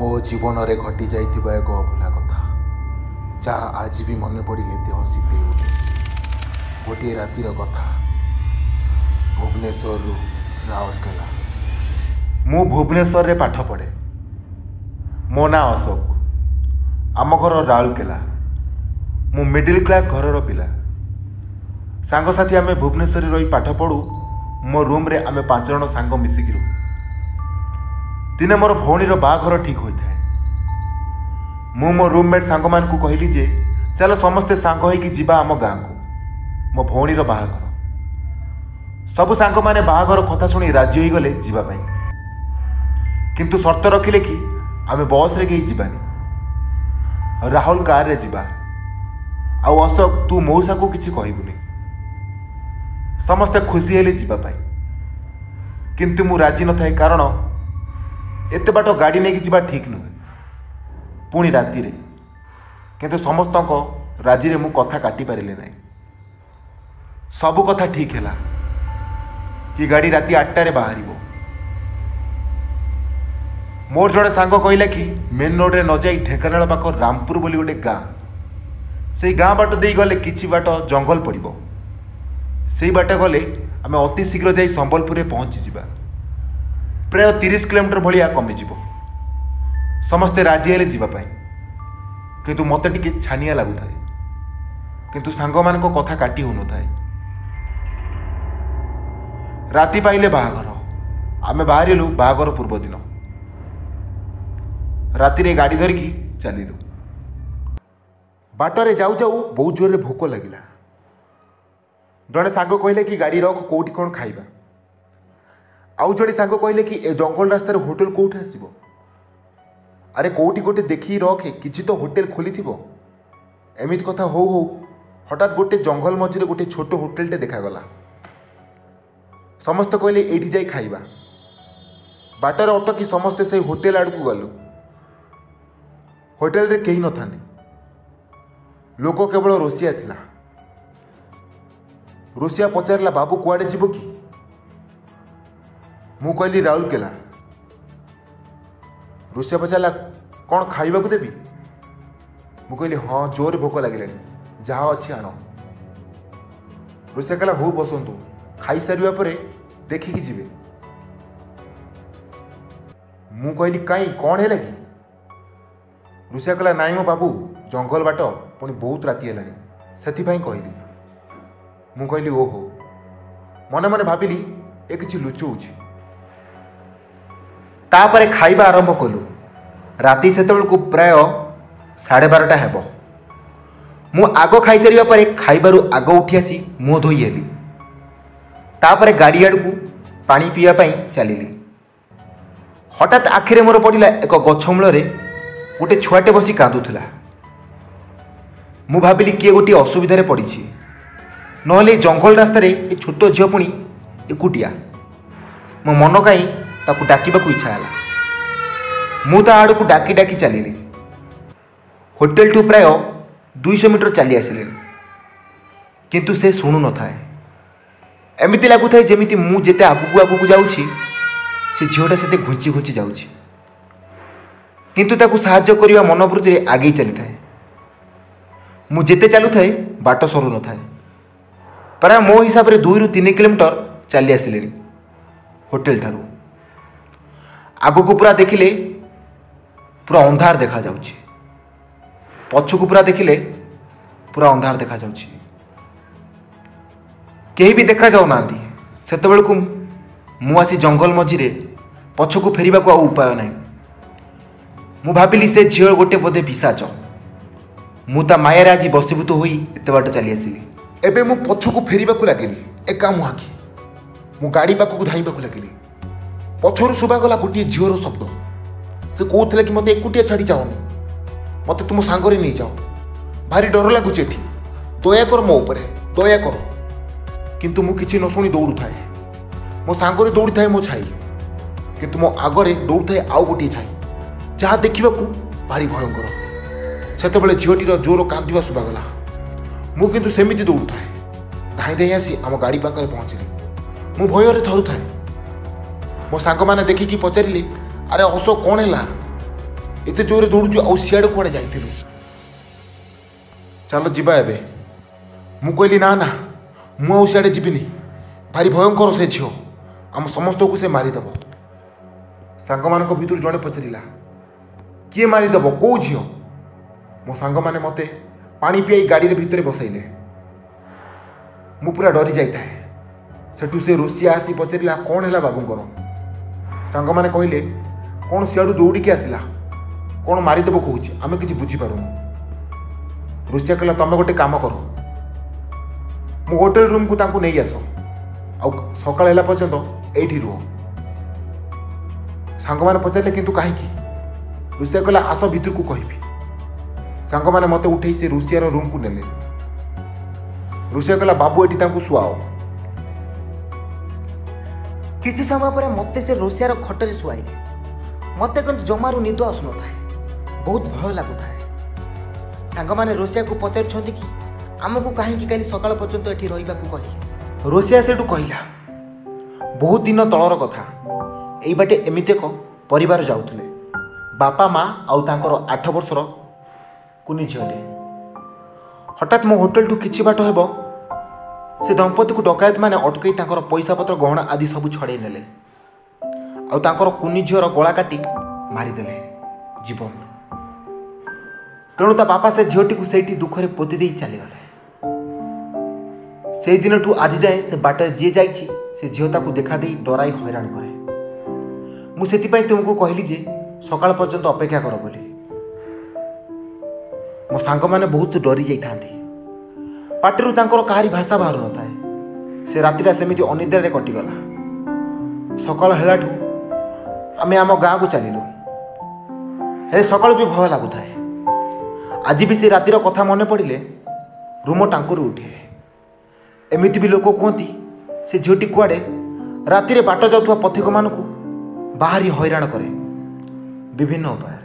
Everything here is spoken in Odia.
ମୋ ଜୀବନରେ ଘଟି ଯାଇଥିବା ଏକ ଅଭୁଲା କଥା, ଯାହା ଆଜି ବି ମନେ ପଡ଼ିଲେ ଦେହ ଶୀତେଇ ଉଠେ। ଗୋଟିଏ ରାତିର କଥା, ଭୁବନେଶ୍ୱରରୁ ରାଉରକେଲା। ମୁଁ ଭୁବନେଶ୍ୱରରେ ପାଠ ପଢ଼େ। ମୋ ନାଁ ଅଶୋକ। ଆମ ଘର ରାଉରକେଲା। ମୁଁ ମିଡ଼ିଲ୍ କ୍ଲାସ୍ ଘରର ପିଲା। ସାଙ୍ଗସାଥି ଆମେ ଭୁବନେଶ୍ୱରରେ ରହି ପାଠ ପଢ଼ୁ। ମୋ ରୁମ୍ରେ ଆମେ 5 ଜଣ ସାଙ୍ଗ ମିଶିକି ରହୁ। ଦିନେ ମୋର ଭଉଣୀର ବାହାଘର ଠିକ୍ ହୋଇଥାଏ। ମୁଁ ମୋ ରୁମ୍ମେଟ୍ ସାଙ୍ଗମାନଙ୍କୁ କହିଲି ଯେ ଚାଲ ସମସ୍ତେ ସାଙ୍ଗ ହେଇକି ଯିବା ଆମ ଗାଁକୁ, ମୋ ଭଉଣୀର ବାହାଘର। ସବୁ ସାଙ୍ଗମାନେ ବାହାଘର କଥା ଶୁଣି ରାଜି ହୋଇଗଲେ ଯିବା ପାଇଁ, କିନ୍ତୁ ସର୍ତ୍ତ ରଖିଲେ କି ଆମେ ବସ୍ରେ କେହି ଯିବାନି, ରାହୁଲ କାରରେ ଯିବା, ଆଉ ଅଶୋକ ତୁ ମଉସାକୁ କିଛି କହିବୁନି। ସମସ୍ତେ ଖୁସି ହେଲେ ଯିବା ପାଇଁ, କିନ୍ତୁ ମୁଁ ରାଜି ନଥାଏ, କାରଣ ଏତେ ବାଟ ଗାଡ଼ି ନେଇକି ଯିବା ଠିକ୍ ନୁହେଁ, ପୁଣି ରାତିରେ। କିନ୍ତୁ ସମସ୍ତଙ୍କ ରାଜିରେ ମୁଁ କଥା କାଟିପାରିଲି ନାହିଁ। ସବୁ କଥା ଠିକ୍ ହେଲା କି ଗାଡ଼ି ରାତି 8ଟାରେ ବାହାରିବ। ମୋର ଜଣେ ସାଙ୍ଗ କହିଲା କି ମେନ୍ ରୋଡ଼ରେ ନ ଯାଇ ଢେଙ୍କାନାଳ ପାଖ ରାମପୁର ବୋଲି ଗୋଟେ ଗାଁ, ସେଇ ଗାଁ ବାଟ ଦେଇ ଗଲେ କିଛି ବାଟ ଜଙ୍ଗଲ ପଡ଼ିବ, ସେଇ ବାଟ ଗଲେ ଆମେ ଅତି ଶୀଘ୍ର ଯାଇ ସମ୍ବଲପୁରରେ ପହଞ୍ଚିଯିବା, ପ୍ରାୟ 30 କିଲୋମିଟର ଭଳିଆ କମିଯିବ। ସମସ୍ତେ ରାଜି ହେଲେ ଯିବା ପାଇଁ, କିନ୍ତୁ ମୋତେ ଟିକେ ଛାନିଆ ଲାଗୁଥାଏ, କିନ୍ତୁ ସାଙ୍ଗମାନଙ୍କ କଥା କାଟି ହେଉନଥାଏ। ରାତି ପାଇଲେ ବାହାଘର। ଆମେ ବାହାରିଲୁ ବାହାଘର ପୂର୍ବଦିନ ରାତିରେ ଗାଡ଼ି ଧରିକି ଚାଲିଲୁ। ବାଟରେ ଯାଉ ଯାଉ ବହୁତ ଜୋରରେ ଭୋକ ଲାଗିଲା। ଜଣେ ସାଙ୍ଗ କହିଲେ କି ଗାଡ଼ି ରଖ, କେଉଁଠି କ'ଣ ଖାଇବା। ଆଉ ଜଣେ ସାଙ୍ଗ କହିଲେ କି ଏ ଜଙ୍ଗଲ ରାସ୍ତାରେ ହୋଟେଲ କେଉଁଠି ଆସିବ? ଆରେ କେଉଁଠି ଗୋଟେ ଦେଖିକି ରଖେ, କିଛି ତ ହୋଟେଲ ଖୋଲିଥିବ। ଏମିତି କଥା ହଉ ହଉ ହଠାତ୍ ଗୋଟେ ଜଙ୍ଗଲ ମଝିରେ ଗୋଟେ ଛୋଟ ହୋଟେଲଟେ ଦେଖାଗଲା। ସମସ୍ତେ କହିଲେ ଏଇଠି ଯାଇ ଖାଇବା। ବାଟରେ ଅଟକି ସମସ୍ତେ ସେଇ ହୋଟେଲ ଆଡ଼କୁ ଗଲୁ। ହୋଟେଲରେ କେହି ନଥାନ୍ତି, ଲୋକ କେବଳ ରୋଷିଆ ଥିଲା। ରୋଷିଆ ପଚାରିଲା, ବାବୁ କୁଆଡ଼େ ଯିବ କି? ମୁଁ କହିଲି ରାଉରକେଲା। ରୋଷିଆ ପଚାରିଲା, କ'ଣ ଖାଇବାକୁ ଦେବି? ମୁଁ କହିଲି ହଁ, ଜୋରରେ ଭୋକ ଲାଗିଲାଣି, ଯାହା ଅଛି ଆଣ। ରୋଷିଆ କହିଲା ହଉ ବସନ୍ତୁ, ଖାଇସାରିବା ପରେ ଦେଖିକି ଯିବେ। ମୁଁ କହିଲି କାଇଁ, କ'ଣ ହେଲା କି? ରୋଷିଆ କହିଲା ନାଇଁ ମୋ ବାବୁ, ଜଙ୍ଗଲ ବାଟ, ପୁଣି ବହୁତ ରାତି ହେଲାଣି, ସେଥିପାଇଁ କହିଲି। ମୁଁ କହିଲି ଓହୋ। ମନେ ମନେ ଭାବିଲି ଏ କିଛି ଲୁଚଉଛି। ତାପରେ ଖାଇବା ଆରମ୍ଭ କଲୁ। ରାତି ସେତେବେଳକୁ ପ୍ରାୟ 12:30 ହେବ। ମୁଁ ଆଗ ଖାଇସାରିବା ପରେ ଖାଇବାରୁ ଆଗ ଉଠି ଆସି ମୁହଁ ଧୋଇ ହେଲି। ତାପରେ ଗାଡ଼ି ଆଡ଼କୁ ପାଣି ପିଇବା ପାଇଁ ଚାଲିଲି। ହଠାତ୍ ଆଖିରେ ମୋର ପଡ଼ିଲା ଏକ ଗଛ ମୂଳରେ ଗୋଟେ ଛୁଆଟେ ବସି କାନ୍ଦୁଥିଲା। ମୁଁ ଭାବିଲି କିଏ ଗୋଟିଏ ଅସୁବିଧାରେ ପଡ଼ିଛି, ନହେଲେ ଜଙ୍ଗଲ ରାସ୍ତାରେ ଏ ଛୋଟ ଝିଅ ପୁଣି ଏକୁଟିଆ। ମୋ ମନ କାହିଁ ତାକୁ ଡାକିବାକୁ ଇଚ୍ଛା ହେଲା। ମୁଁ ତା ଆଡ଼କୁ ଡାକି ଡାକି ଚାଲିଲି। ହୋଟେଲଠୁ ପ୍ରାୟ 200 ମିଟର ଚାଲି ଆସିଲିଣି, କିନ୍ତୁ ସେ ଶୁଣୁନଥାଏ। ଏମିତି ଲାଗୁଥାଏ ଯେମିତି ମୁଁ ଯେତେ ଆଗକୁ ଆଗକୁ ଯାଉଛି, ସେ ଝିଅଟା ସେତେ ଘୁଞ୍ଚି ଘୁଞ୍ଚି ଯାଉଛି। କିନ୍ତୁ ତାକୁ ସାହାଯ୍ୟ କରିବା ମନୋବୃତ୍ତିରେ ଆଗେଇ ଚାଲିଥାଏ। ମୁଁ ଯେତେ ଚାଲୁଥାଏ ବାଟ ସରୁନଥାଏ। ପ୍ରାୟ ମୋ ହିସାବରେ 2ରୁ 3 କିଲୋମିଟର ଚାଲି ଆସିଲିଣି ହୋଟେଲ ଠାରୁ। ଆଗକୁ ପୁରା ଦେଖିଲେ ପୁରା ଅନ୍ଧାର ଦେଖାଯାଉଛି, ପଛକୁ ପୁରା ଦେଖିଲେ ପୁରା ଅନ୍ଧାର ଦେଖାଯାଉଛି, କେହି ବି ଦେଖାଯାଉନାହାନ୍ତି। ସେତେବେଳକୁ ମୁଁ ଆସି ଜଙ୍ଗଲ ମଝିରେ, ପଛକୁ ଫେରିବାକୁ ଆଉ ଉପାୟ ନାହିଁ। ମୁଁ ଭାବିଲି ସେ ଝିଅ ଗୋଟେ ବୋଧେ ପିଶାଚ। ମୁଁ ତା ମାୟାରେ ଆଜି ବଶୀଭୂତ ହୋଇ ଏତେ ବାଟ ଚାଲି ଆସିଲି। ଏବେ ମୁଁ ପଛକୁ ଫେରିବାକୁ ଲାଗିଲି ଏକା ମୁହାଁକି। ମୁଁ ଗାଡ଼ି ପାଖକୁ ଧାଇଁବାକୁ ଲାଗିଲି। ପଛରୁ ଶୁଭାଗଲା ଗୋଟିଏ ଝିଅର ଶବ୍ଦ। ସେ କହୁଥିଲା କି ମୋତେ ଏକୁଟିଆ ଛାଡ଼ି ଯାଅନି, ମୋତେ ତୁମ ସାଙ୍ଗରେ ନେଇଯାଅ, ଭାରି ଡର ଲାଗୁଛି ଏଠି, ଦୟା କର ମୋ ଉପରେ, ଦୟା କର। କିନ୍ତୁ ମୁଁ କିଛି ନ ଶୁଣି ଦୌଡ଼ୁଥାଏ। ମୋ ସାଙ୍ଗରେ ଦୌଡ଼ିଥାଏ ମୋ ଛାଇ, କିନ୍ତୁ ମୋ ଆଗରେ ଦୌଡ଼ୁଥାଏ ଆଉ ଗୋଟିଏ ଛାଇ, ଯାହା ଦେଖିବାକୁ ଭାରି ଭୟଙ୍କର। ସେତେବେଳେ ଝିଅଟିର ଜୋର କାନ୍ଦିବା ଶୁଭାଗଲା। ମୁଁ କିନ୍ତୁ ସେମିତି ଦୌଡ଼ୁଥାଏ। ଧାଇଁ ଧାଇଁ ଆସି ଆମ ଗାଡ଼ି ପାଖରେ ପହଞ୍ଚିଲି। ମୁଁ ଭୟରେ ଥରୁଥାଏ। ମୋ ସାଙ୍ଗମାନେ ଦେଖିକି ପଚାରିଲେ, ଆରେ ଅଶୋକ କ'ଣ ହେଲା? ଏତେ ଜୋରରେ ଦୌଡ଼ୁଛୁ, ଆଉ ସିଆଡ଼େ କୁଆଡ଼େ ଯାଇଥିଲୁ? ଚାଲ ଯିବା ଏବେ। ମୁଁ କହିଲି ନା ନା, ମୁଁ ଆଉ ସିଆଡ଼େ ଯିବିନି, ଭାରି ଭୟଙ୍କର ସେ ଝିଅ, ଆମ ସମସ୍ତଙ୍କୁ ସେ ମାରିଦେବ। ସାଙ୍ଗମାନଙ୍କ ଭିତରୁ ଜଣେ ପଚାରିଲା, କିଏ ମାରିଦେବ, କେଉଁ ଝିଅ? ମୋ ସାଙ୍ଗମାନେ ମୋତେ ପାଣି ପିଆଇ ଗାଡ଼ିରେ ଭିତରେ ବସାଇଲେ। ମୁଁ ପୁରା ଡରି ଯାଇଥାଏ। ସେଠୁ ସେ ରୋଷିଆ ଆସି ପଚାରିଲା, କ'ଣ ହେଲା ବାବୁଙ୍କର? ସାଙ୍ଗମାନେ କହିଲେ, କ'ଣ ସିଆଡ଼ୁ ଦୌଡ଼ିକି ଆସିଲା, କ'ଣ ମାରିଦେବ କହୁଛି, ଆମେ କିଛି ବୁଝିପାରୁନୁ। ରୋଷିଆ କହିଲା, ତମେ ଗୋଟେ କାମ କର, ମୋ ହୋଟେଲ ରୁମ୍କୁ ତାଙ୍କୁ ନେଇ ଆସ, ଆଉ ସକାଳ ହେଲା ପର୍ଯ୍ୟନ୍ତ ଏଇଠି ରୁହ। ସାଙ୍ଗମାନେ ପଚାରିଲେ, କିନ୍ତୁ କାହିଁକି? ରୋଷିଆ କହିଲା, ଆସ ଭିତରକୁ କହିବି। ସାଙ୍ଗମାନେ ମୋତେ ଉଠେଇ ସେ ରୋଷିଆର ରୁମ୍କୁ ନେଲେ। ରୋଷିଆ କହିଲା, ବାବୁ ଏଠି ତାଙ୍କୁ ଶୁଆଅ। କିଛି ସମୟ ପରେ ମୋତେ ସେ ରୋଷିଆର ଖଟରେ ଶୁଆଇଲେ। ମୋତେ କିନ୍ତୁ ଜମାରୁ ନିଦ ଆସୁନଥାଏ, ବହୁତ ଭୟ ଲାଗୁଥାଏ। ସାଙ୍ଗମାନେ ରୋଷିଆକୁ ପଚାରୁଛନ୍ତି କି ଆମକୁ କାହିଁକି କାଲି ସକାଳ ପର୍ଯ୍ୟନ୍ତ ଏଠି ରହିବାକୁ କହିଲେ। ରୋଷିଆ ସେଠୁ କହିଲା, ବହୁତ ଦିନ ତଳର କଥା, ଏଇ ବାଟେ ଏମିତି ଏକ ପରିବାର ଯାଉଥିଲେ, ବାପା ମା ଆଉ ତାଙ୍କର 8 ବର୍ଷର କୁନି ଝିଅଟେ। ହଠାତ୍ ମୋ ହୋଟେଲଠୁ କିଛି ବାଟ ହେବ ସେ ଦମ୍ପତିକୁ ଡକାୟତମାନେ ଅଟକେଇ ତାଙ୍କର ପଇସାପତ୍ର, ଗହଣା ଆଦି ସବୁ ଛଡ଼େଇ ନେଲେ, ଆଉ ତାଙ୍କର କୁନି ଝିଅର ଗଳା କାଟି ମାରିଦେଲେ ଜୀବନ। ତେଣୁ ତା ବାପା ସେ ଝିଅଟିକୁ ସେଇଠି ଦୁଃଖରେ ପୋତି ଦେଇ ଚାଲିଗଲେ। ସେଇଦିନଠୁ ଆଜି ଯାଏଁ ସେ ବାଟରେ ଯିଏ ଯାଇଛି ସେ ଝିଅ ତାକୁ ଦେଖାଦେଇ ଡରାଇ ହଇରାଣ କରେ। ମୁଁ ସେଥିପାଇଁ ତୁମକୁ କହିଲି ଯେ ସକାଳ ପର୍ଯ୍ୟନ୍ତ ଅପେକ୍ଷା କର ବୋଲି। ମୋ ସାଙ୍ଗମାନେ ବହୁତ ଡରି ଯାଇଥାନ୍ତି, ପାଟିରୁ ତାଙ୍କର କାହାରି ଭାଷା ବାହାରୁ ନଥାଏ। ସେ ରାତିଟା ସେମିତି ଅନିଦ୍ରାରେ କଟିଗଲା। ସକାଳ ହେଲାଠୁ ଆମେ ଆମ ଗାଁକୁ ଚାଲିଲୁ, ହେଲେ ସକାଳୁ ବି ଭୟ ଲାଗୁଥାଏ। ଆଜି ବି ସେ ରାତିର କଥା ମନେ ପଡ଼ିଲେ ରୁମ ଟାଙ୍କୁରୁ ଉଠେ। ଏମିତି ବି ଲୋକ କୁହନ୍ତି ସେ ଝିଅଟି କୁଆଡ଼େ ରାତିରେ ବାଟ ଯାଉଥିବା ପଥିକମାନଙ୍କୁ ବାହାରି ହଇରାଣ କରେ ବିଭିନ୍ନ ଉପାୟରେ।